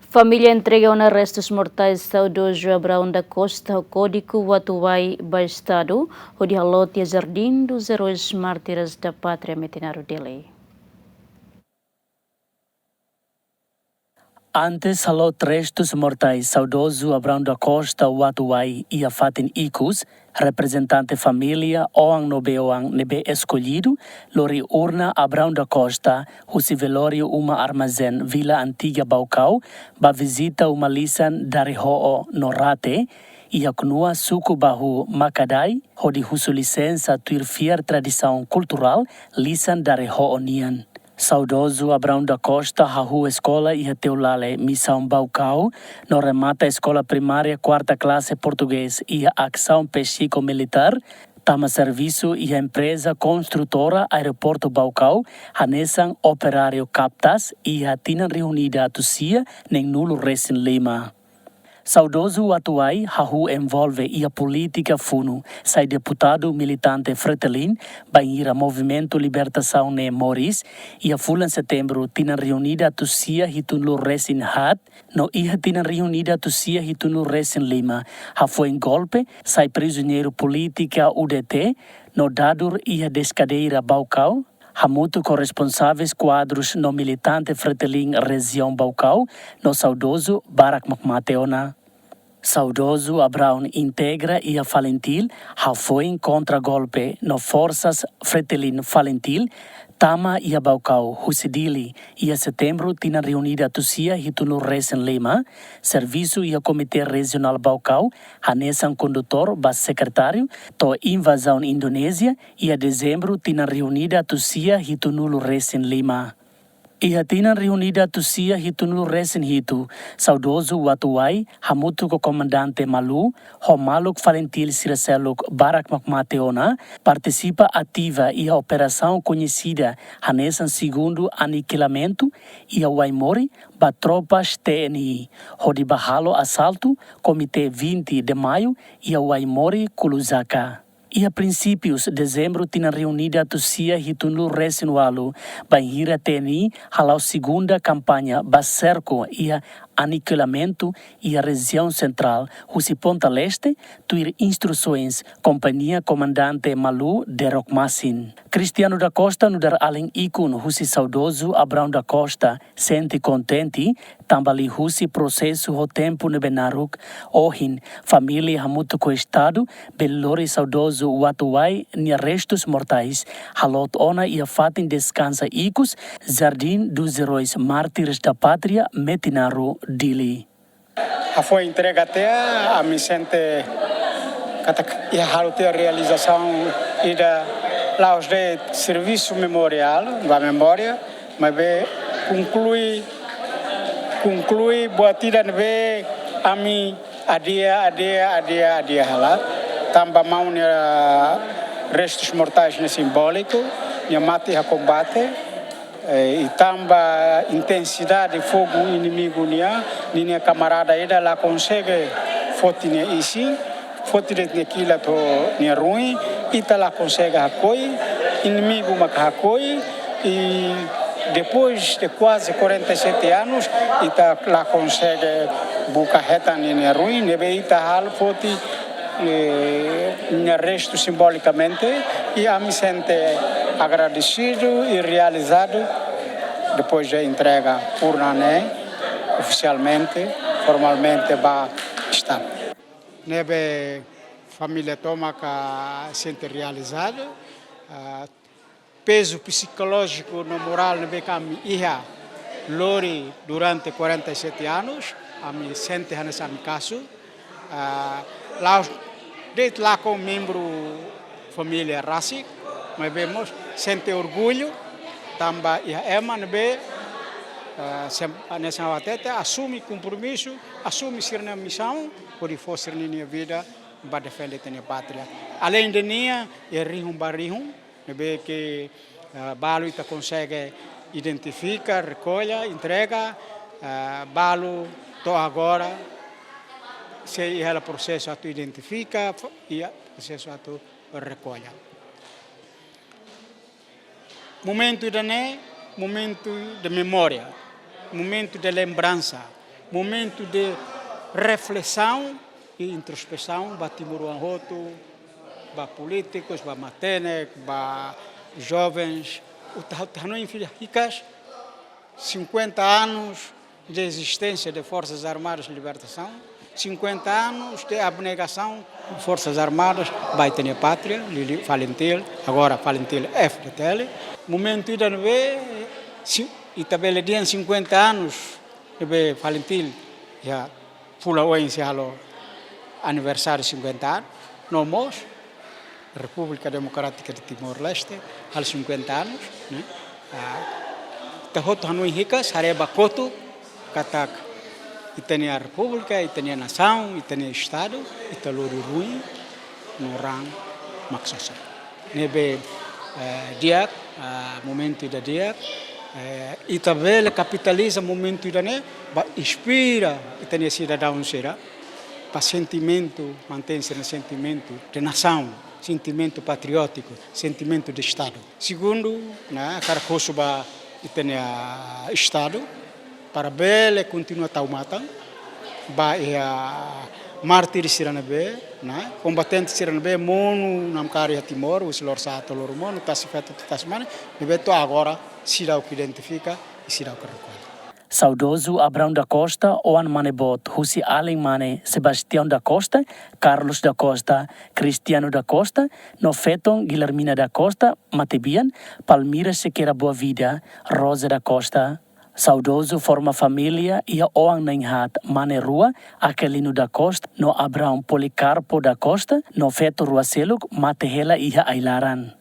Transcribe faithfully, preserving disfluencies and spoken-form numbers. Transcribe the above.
Família entrega ona restus mortais saudozu Abraão da Costa ho kódigu Watuwai ba Estadu, hodi haloot iha Jardim dos Heróis Mártires da Pátria, Metinaro, Dili. Antes haloot restus mortais saudozu Abraão da Costa Watuwai iha fatin ikus, reprezentante família, oan no bei-oan ne'ebé eskollidu, lori urna Abraão da Costa husi velóriu Uma Armazém, Vila Antiga, Baucau, ba vizita uma lisan Dareho'o no Rate, iha knua suku Bahu Makadai, hodi husu lisensa tuir fiar tradisaun kulturál lisan Dareho'o nian. Saudozu Abraão da Costa hahú eskola iha Teulale, Misaun, Baucau, no remata eskola primária kuarta klase portugés iha Ação Peshiko Militar, tama servisu iha empreza konstrutora Aeroportu Baucau, hanesan operáriu kaptás iha tinan rihun ida atus sia neenulu resin lima. Saudozu Watuwai hahú envolve iha polítika funu, sai deputadu militante Fretilin, bainhira Movimentu Libertasaun ne'e moris, iha fulan Setembru tinan rihun ida atus sia hitunulu resin haat, no iha tinan rihun ida atus sia hitunulu resin lima, hafoin golpe, sai prisioneiru polítika U D T, no dadur iha Deskadeira, Baucau, hamutuk ho responsavel kuadrus no militante Fretilin rejiaun Baucau, no saudozu barak mak mate ona. Saudozu Abraão integra iha Falintil, hafoin kontra golpe no forsas Fretilin Falintil, tama iha Baucau husi Dili, iha Setembru tinan rihun ida atus sia hitunulu resin lima, servisu iha Komité Rejionál Baucau, hanesan kondutór ba sekretáriu, to'o invazaun Indonézia, iha Dezembru tinan rihun ida atus sia hitunulu resin lima. Iha tinan rihun ida atus sia hitunulu resin hitu, saudozu Watuwai hamutuk ho komandante Malu, ho maluk Falintil sira seluk barak mak mate ona, partisipa ativa iha operasaun koñesida hanesan Segundu Anilamentu, iha Waimori, ba tropas T N I, hodi ba halo asaltu Komité Vinte de Maio, iha Waimori, Kuluzaka. Iha prinsípius Dezembru tinan rihun ida atus sia hitunulu resin ualu, bainhira T N I hala'o segunda kampaña ba serku iha Anilamentu iha rejiaun sentrál, husi Ponta Leste, tuir instrusoens kompañia komandante Malu Derok Masin. Cristiano da Costa nu'udar alin ikun husi saudozu Abraão da Costa, sente kontente, tanba liuhusi prosesu ho tempu ne'ebé naruk, ohin, família hamutuk ho Estadu, bele lori saudozu Watuwai nia restus mortais, haloot ona iha fatin deskansa ikus, Jardim dos Heróis Mártires da Pátria, Metinaro, Dili. Hafoin entrega tiha, ami sente katak iha halo tiha realizasaun ida la'ós de'it servisu memoriál, ba memória, maibé konklui, konklui buat ida ne'ebé ami adia, adia, adia, adia hela. Tanba maun nia restus mortais ne'e simbóliku, nia mate iha kombate, eh, i tanba intensidade fogu inimigu nian, ninia kamarada ida la konsege foti nia isin, foti de'it nia kilat ho nia ruin, ita la konsege hakoi, inimigu maka hakoi, i depois de quase quarenta e sete anos, ita la konsege buka hetan ninia ruin, ne'ebé ita halo foti, eh, nia restu simbolikamente, i ami sente agradesidu i realizadu depois de entrega urna ne'e ofisialmente, formalmente ba Estadu. Ne'ebé família tomak sente realizadu, ah, pezu psikolójiku no morál ne'ebé ke ami iha lori durante quarenta e sete anos, ami sente hanesan ami kasu, ah, la'ós de'it lakon membru família rasik, maibé mós sente orgullu, tanba iha ema ne'ebé, ah, sem-, hanesan ha'u hatete, asume kompromisu, asume sira-nia misaun, hodi fó sira-nia vida ba defende ita-nia pátria. Além de nia, iha rihun ba rihun, ne'ebé ke, ah, balu ita konsege identifika, rekolla, entrega, ah, balu to'o agora sei iha hela prosesu atu identifika, fo-, iha prosesu atu rekolla. Momentu ida-ne'e, momentu de memória, momentu de lembransa, Momentu de reflesaun i introspesaun ba timoroan hotu, ba polítikus, ba matenek, ba jovens. Ita, ita hanoin fila hikas, cinquenta anos de existência de Forças Armadas de Libertação, cinquenta anos de abnegação de Forças Armadas ba ita-nia pátria, liuliu FALINTIL, agora FALINTIL F-FDTL. Momentu ida ne'ebé, si, ita bele dehan cinquenta anos ne'ebé FALINTIL iha fulan oin sei halo aniversáriu cinquenta anos, no mós República Democrática de Timor-Leste halo cinquenta anos, ne'e? Ah, ita hotu hanoin hikas, haree ba kotuk, katak ita-nia repúblika, ita-nia nasaun, ita-nia estadu, ita lori ruin, no raan mak sosa. Ne'ebé, eh, di'ak, ah, momentu ida di'ak, eh, ita bele kapitaliza momentu ida-ne'e, ba inspira ita-nia sidadaun sira, ba sentimentu, mantein sira-nia sentimentu de nasaun, sentimentu patriótiku, sentimentu de estadu. Segundu, ne'e, hakarak husu ba ita-nia estadu, para bele kontinua tau matan ba iha mártir sira ne'ebé, ne'e, kombatente sira ne'ebé monu namkari iha Timor, husi lorosa'e to'o loromonu, tasi-feto to'o tasi-mane, ne'ebé to'o agora seidauk identifika i seidauk rekolla. Saudozu Abraão da Costa, oan mane boot husi alin mane Sebastião da Costa, Carlos da Costa, Cristiano da Costa, no feton Guilhermina da Costa, matebian Palmira Sequeira Boavida, Rosa da Costa. Saudozu forma família iha oan na'in haat, mane rua, Aquilino da Costa no Abraão Policarpo da Costa, no feto rua seluk mate hela iha ai-laran.